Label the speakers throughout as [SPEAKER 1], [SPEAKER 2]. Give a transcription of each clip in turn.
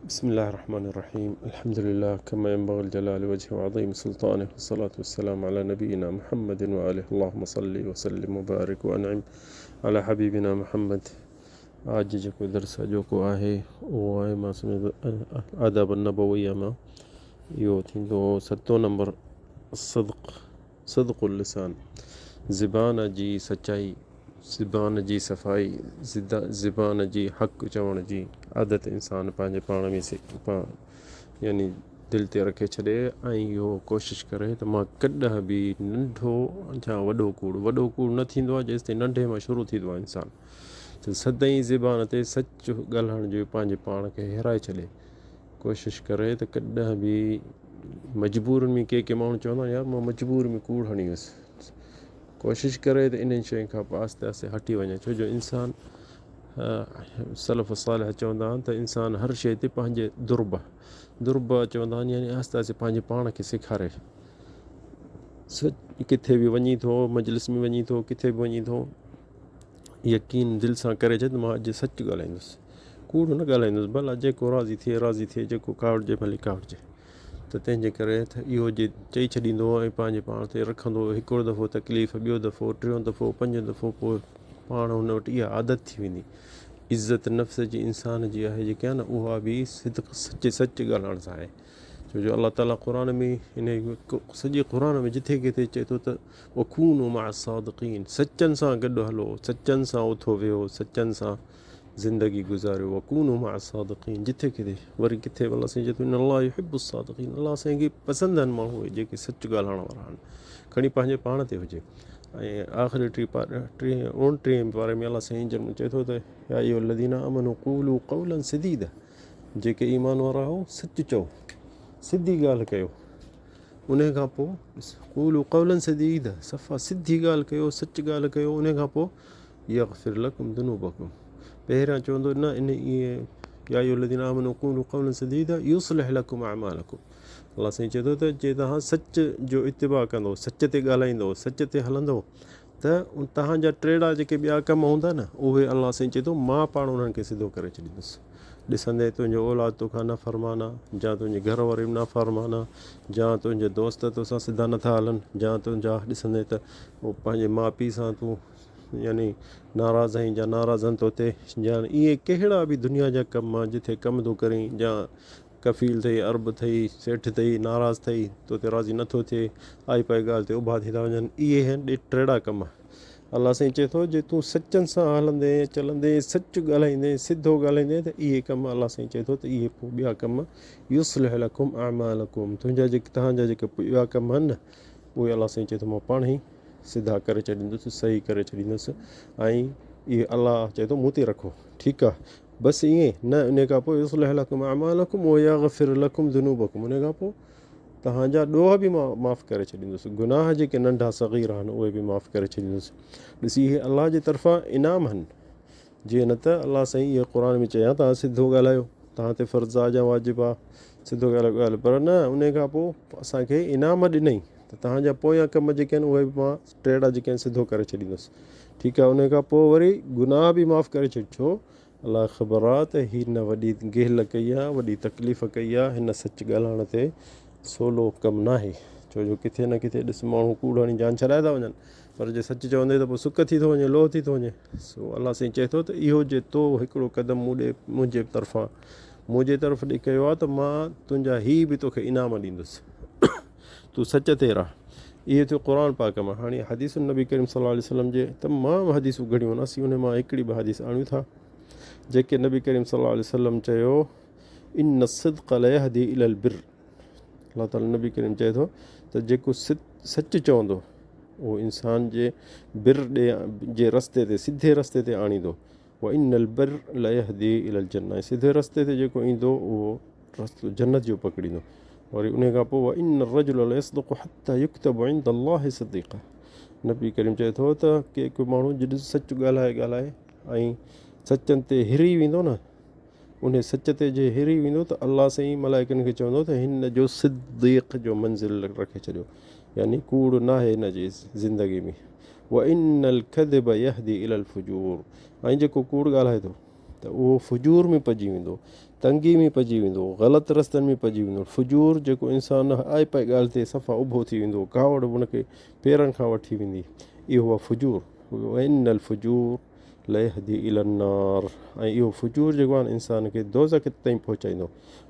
[SPEAKER 1] بسم الله الرحمن الرحيم الحمد لله كما ينبغي لجلال وجهه وعظيم سلطانه والصلاة والسلام على نبينا محمد وآله اللهم صل وسلم وبارڪ وانعم على حبيبنا محمد آج جيڪو درس اڄوڪو آهي اهو آهي مان سمجهان ٿو آداب النبويه مان اهو ٿيندو ستون نمبر صدق صدق اللسان، زبان جي سچائي، زبان جي صفائي، زبان جي حق چوڻ جي عادت انسان پنهنجي پاڻ ۾ يعني دل تي رکي ڇڏي ۽ اهو ڪوشش ڪري ته مان ڪڏهن به ننڍو يا وڏو ڪوڙ، وڏو ڪوڙ نه ٿيندو آهي جيستائين ننڍي مان شروع ٿيندو آهي انسان ته سدائين زبان تي سچ ڳالهائڻ جو پنهنجي پاڻ کي هيرائي ڇڏي. ڪوشش ڪري ته ڪڏهن به مجبورين ۾ ڪي ڪي ماڻهو چوندا آهن يار مان مجبور ۾ ڪوڙ هڻي ويس ڪوشش ڪري ته انهن شين کان به آهستي آهستي هٽي وڃي ڇو جو انسان سلف صالح چوندا آهن ته انسان هر شي تي پنهنجي درب درب چوندا آهن يعني آهستي آهستي پنهنجي پاڻ کي سيکاري ڪٿي به وڃي ٿو مجلس ۾ وڃي ٿو ڪٿي به وڃي ٿو يقين دل سان ڪري ڇڏ ته مان اڄ سچ ڳالهائيندس ڪوڙ نه ڳالهائيندس ڀلا جيڪو راضي ٿئي راضي ٿئي جيڪو ڪاوڙجي ڀلي ڪاوڙجي ته تنهن جي ڪري ته اهو جي چئي ڇڏيندو ۽ پنهنجي پاڻ تي رکندو هڪڙو دفعو تڪليف ٻيو دفعو ٽيون دفعو پنجون دفعو پوء پاڻ هن وٽ اها عادت ٿي ويندي عزت نفس جي انسان جي آهي جيڪا نه اها به صدق سچ سچ ڳالهائڻ سان آهي ڇو جو الله تعاليٰ قرآن ۾ ان سڄي قرآن ۾ جٿي ڪٿي چئي ٿو ته وڪونوا مع الصادقين سچن سان گڏ هلو سچن سان اٿو ويهو سچن سان زندگي گذاريو وڪونوا مع الصادقين جٿي ڪٿي وري ڪٿي الله سائين چئي ٿو ان الله يحب الصادقين الله سائين کي پسند آهن ماڻهو اهي جيڪي سچ ڳالهائڻ وارا آهن کڻي پنهنجي پاڻ تي هجي ۽ آخري ٽي پار ٽي اوڻٽيهين پاري ۾ الله سائين جن چئي ٿو ته يا ايها الذين آمنوا قولوا قولا سديدا جيڪي ايمان وارا هو سچ چئو سڌي ڳالهه ڪيو انهي کان پوء قولوا قولا سديدا صفا سڌي ڳالهه ڪيو سچ ڳالهه ڪيو انهي کان پوء يغفر لڪم ذنوبڪم پهريان چوندو نه ان ائين يا ايها الذين آمنوا قولوا قولا سديدا يصلح لكم اعمالكم الله سائين چئي ٿو ته جي توهان سچ جو اتباع ڪندو سچ تي ڳالهائيندو سچ تي هلندو ته توهان جا ٽيڙا جيڪي ٻيا ڪم هوندا نه اهي الله سائين چئي ٿو مان پاڻ انهن کي سڌو ڪري ڇڏيندس ڏسندي تنهنجو اولاد توکان نافرمان آ جا تنهنجي گهر واري به نافرمان آ جا تنهنجا دوست توسان سڌا نٿا هلن جا تنهنجا ڏسندي ته پنهنجي ماء پيء سان تون يعني ناراض آهين جا ناراض آهن توتي جا ائين ڪهڙا به دنيا جا ڪم جٿي ڪم ٿو ڪرين جا ڪفيل ٿئي، عرب ٿئي، سيٺ ٿئي، ناراض ٿئي، تو تي راضي نه ٿو ٿئي، آئي پائي ڳالهه تي اڀا ٿي ٿا وڃن، اهي آهن ٽيڙا ڪم. الله سائين چئي ٿو، جي تون سچن سان هلندين، چلندين، سچ ڳالهائيندين، سڌو ڳالهائيندين ته اهي ڪم الله سائين چئي ٿو ته اهي پوء ٻيا ڪم يصلح لڪم اعمالڪم تنهنجا جيڪي توهان جا جيڪي ٻيا ڪم آهن نه اهي الله سائين چئي ٿو مان پاڻهي سڌا ڪري ڇڏيندس، صحيح ڪري ڇڏيندس ۽ اهي الله چئي ٿو مون تي رکو ٺيڪ آهي. بس ائين نه انهي کان پوء يصلح لڪم اعمالڪم ويغفر لڪم ذنوبڪم انهي کان پوء توهان جا ڏوهه به مان معاف ڪري ڇڏيندس گناهه جيڪي ننڍا صغير آهن اهي به معاف ڪري ڇڏيندس ڏسي اهي الله جي طرفان انعام آهن جي نه ته الله سائين اهي قرآن ۾ چيا توهان سڌو ڳالهايو توهان تي فرض آ جا واجب آ سڌو ڳالهايو ڳالهه پر نه انهي کان پوء اسان کي انعام ڏنئي ته توهان جا پويان ڪم جيڪي آهن اهي به مان ٽيڙا جيڪي آهن سڌو ڪري ڇڏيندس ٺيڪ آهي ان کان پوء وري گناهه به معاف ڪري ڇڏ ڇو الله کي خبر آهي ته هي نه وڏي گهل ڪئي آهي وڏي تڪليف ڪئي آهي هن سچ ڳالهائڻ تي سولو ڪم ناهي ڇو جو ڪٿي نه ڪٿي ڏس ماڻهو ڪوڙ هڻي جان ڇڏائي ٿا وڃن پر جي سچ چوندي ته پوء سڪ ٿي ٿو وڃي لوهه ٿي ٿو وڃي سو الله سائين چئي ٿو ته اهو جي تو هڪڙو قدم مون ڏي منهنجي طرفان منهنجي طرف ڏي ڪيو آهي ته مان تنهنجا هي به توکي انعام ڏيندس تون سچ تي رهه. اهي ٿيو قرآن پاڪ مان. هاڻي حديث النبي ڪريم صلي الله عليه وسلم جي تمام حديثون گهڻيون آهن اسين انهن مان هڪڙي ٻه حديث آڻيون ٿا جيڪي نبي ڪريم صلي الله عليه وسلم چيو ان الصدق ليهدي الى البر الله تعالي نبي ڪريم چئي ٿو ته جيڪو سچ چوندو اهو انسان جي بر ڏي جي رستي تي سڌي رستي تي آڻيندو وان البر ليهدي الي الجنه ۽ سڌي رستي تي جيڪو ايندو اهو رستو جنت جو پڪڙيندو وري انهي کان پوء وان الرجل ليصدق حتي يڪتب عند الله صديقا نبي ڪريم چئي ٿو ته ڪي ڪو ماڻهو جڏهن سچ ڳالهائي ڳالهائي ۽ سچن تي هري ويندو نه انهي سچ تي جي هري ويندو ته الله سائين ملائڪن کي چوندو ته هن جو صديق جو منزل رکي ڇڏيو يعني ڪوڙ ناهي هن جي زندگي ۾ وان الڪذب يهدي الي الفجور ۽ جيڪو ڪوڙ ڳالهائي ٿو ته اهو فجور ۾ پئجي ويندو. تنگي ۾ پئجي ويندو، غلط رستن ۾ پئجي ويندو. فجور جيڪو انسان آئي پائي ڳالهه تي صفا اڀو ٿي ويندو، ڪاوڙ به ان کي پيرن کان وٺي ويندي، اهو آهي فجور. وان الفجور ليهدي الي النار ۽ اهو فجور جيڪو آهي انسان کي دوزخ تائين پهچائيندو.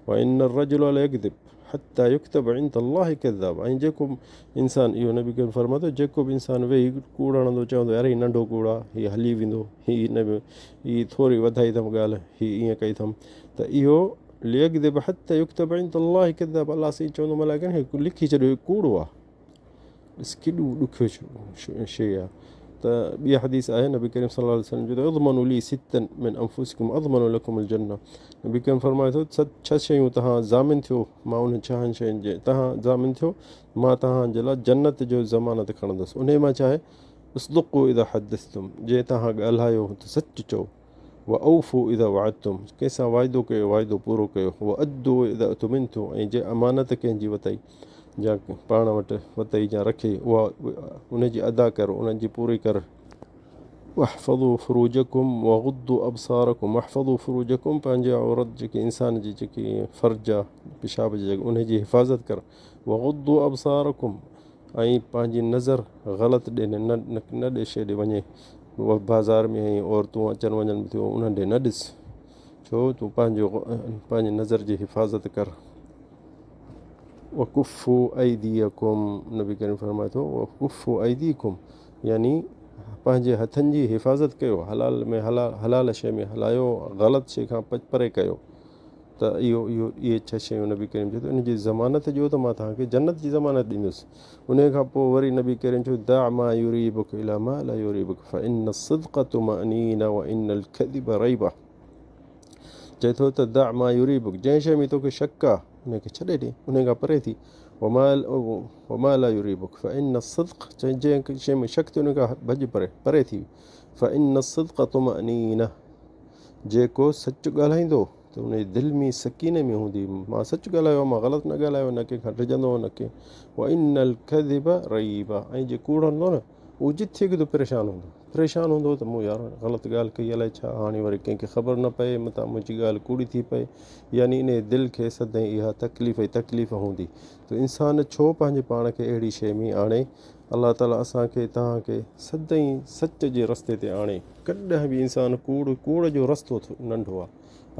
[SPEAKER 1] وان الرجل ليڪذب حتي يڪتب عند الله ڪذاب ۽ جيڪو انسان اهو نبي ڪريم فرمائي ٿو جيڪو به انسان ويهي ڪوڙ هڻندو چوندو يار هي ننڍو ڪوڙ آهي هي هلي ويندو هي هن ۾ هي ٿوري وڌائي اٿم ڳالهه هي ائين ڪئي اٿم ته اهو ليڪذب حتي يڪتب عند الله ڪذاب الله سائين چوندو ملائڪن کي لکي ڇڏيو هي ڪوڙو آهي ڏس ڪيڏو ڏکيو شيء آهي ته ٻي حديث آهي نبي ڪريم صلي الله عليه وسلم جو اضمنوا لي ستا من انفسكم اضمن لكم الجنه نبي ڪريم فرمائي ٿو ست ڇهه شيون تهان ضامن ٿيو مان انهن ڇهن شين جي تهان ضامن ٿيو مان تهان جي لاء جنت جو ضمانت کڻندس انهي مان ڇا آهي اصدقوا اذا حدثتم جي تهان ڳالهايو ته سچ چئو واوفوا اذا وعدتم ڪنهن سان واعدو ڪيو واعدو پورو ڪيو وادوا اذا اؤتمنتم ۽ جي امانت ڪنهن جي وتئي جا پاڻ وٽ وتئي جا رکي اها ان جي ادا ڪر ان جي پوري ڪر واحفظوا فروجكم وغضوا ابصاركم واحفظوا فروجكم پنهنجي عورت جيڪي انسان جي جيڪي فرج آ پيشاب جي جڳهه ان جي حفاظت ڪر وغضوا ابصاركم ۽ پنهنجي نظر غلط ڏي نه نه ڏي شي ڏي وڃي بازار ۾ ۽ عورتون اچن وڃن به ٿيون انهن ڏي نه ڏس ڇو تون پنهنجو پنهنجي نظر جي حفاظت ڪر وڪفو ايديڪم نبي ڪريم فرمائي ٿو وڪفو ايديڪم يعني پنهنجي هٿن جي حفاظت ڪيو حلال ۾ حلال حلال شي ۾ هلايو غلط شي کان پري ڪيو ته اهو اهو اهي ڇهه شيون نبي ڪريم چيو ته ان جي ضمانت ڏيو ته مان توهان کي جنت جي ضمانت ڏيندس ان کان پوء وري نبي ڪريم چيو دع ما يريبک الى ما لا يريبک فان الصدق طمأنينه وان الكذب ريبه چئي ٿو ته دع ما يريبک جنهن شيء ۾ توکي شڪ آ ان کي ڇڏي ڏي ان کان پري ٿي وما وما لا يريبک فان الصدق جنهن شيء ۾ شڪ ٿي ان کان ڀڄ پري پري ٿي فان الصدق طمأنينه جيڪو سچ ڳالهائيندو ته ان جي دل ۾ سڪينه ۾ هوندي مان سچ ڳالهايو آهي مان غلط نه ڳالهايو نه ڪنهن کان ڊڄندو نه ڪنهن وان الڪذب ريبه ۽ جي ڪوڙ هڻندو نه اهو جٿي ڪٿي پريشان هوندو پريشان هوندو ته مون يار غلط ڳالهه ڪئي الائي ڇا هاڻي وري ڪنهن کي خبر نه پئي متان منهنجي ڳالهه ڪوڙي ٿي پئي يعني ان دل کي سدائين اها تڪليف ئي تڪليف هوندي ته انسان ڇو پنهنجي پاڻ کي اهڙي شيء ۾ آڻي الله تعالي اسان کي توهان کي سدائين سچ جي رستي تي آڻي. ڪڏهن به انسان ڪوڙ ڪوڙ جو رستو ننڍو آ.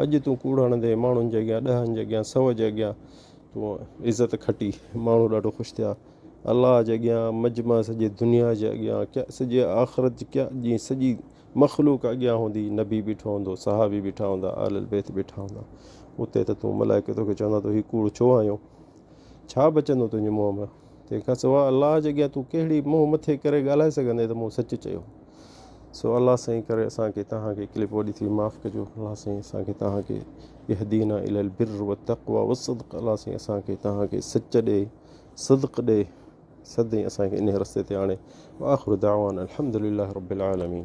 [SPEAKER 1] اڄ تون ڪوڙ هڻندين ماڻهن جي اڳيان ڏهن جي اڳيان سو جي اڳيان تون عزت کٽي ماڻهو ڏاڍو خوش ٿيا. الله جي اڳيان مجمع سڄي دنيا جي اڳيان ڪيا سڄي آخرت جي ڪيا جي سڄي مخلوق اڳيان هوندي نبي بيٺو هوندو صحابي بيٺا هوندا آل البيت بيٺا هوندا اتي ته تون ملائڪ توکي چوندا تو هي ڪوڙ ڇو هنيو ڇا بچندو تنهنجي منهن مان؟ تنهن کان سواء الله جي اڳيان تون ڪهڙي منهن مٿي ڪري ڳالهائي سگهندين ته مون سچ چيو. سو الله سائين ڪري اسان کي توهان کي ڪلپ وڏي ٿي معاف ڪجو الله سائين اسان کي توهان کي اهدينا الي البر والتقوى والصدق الله سائين اسان کي توهان کي سچ ڏي صدق ڏي سدائين اسان کي انهي رستي تي آڻي واخر دعوانا الحمد لله رب العالمين.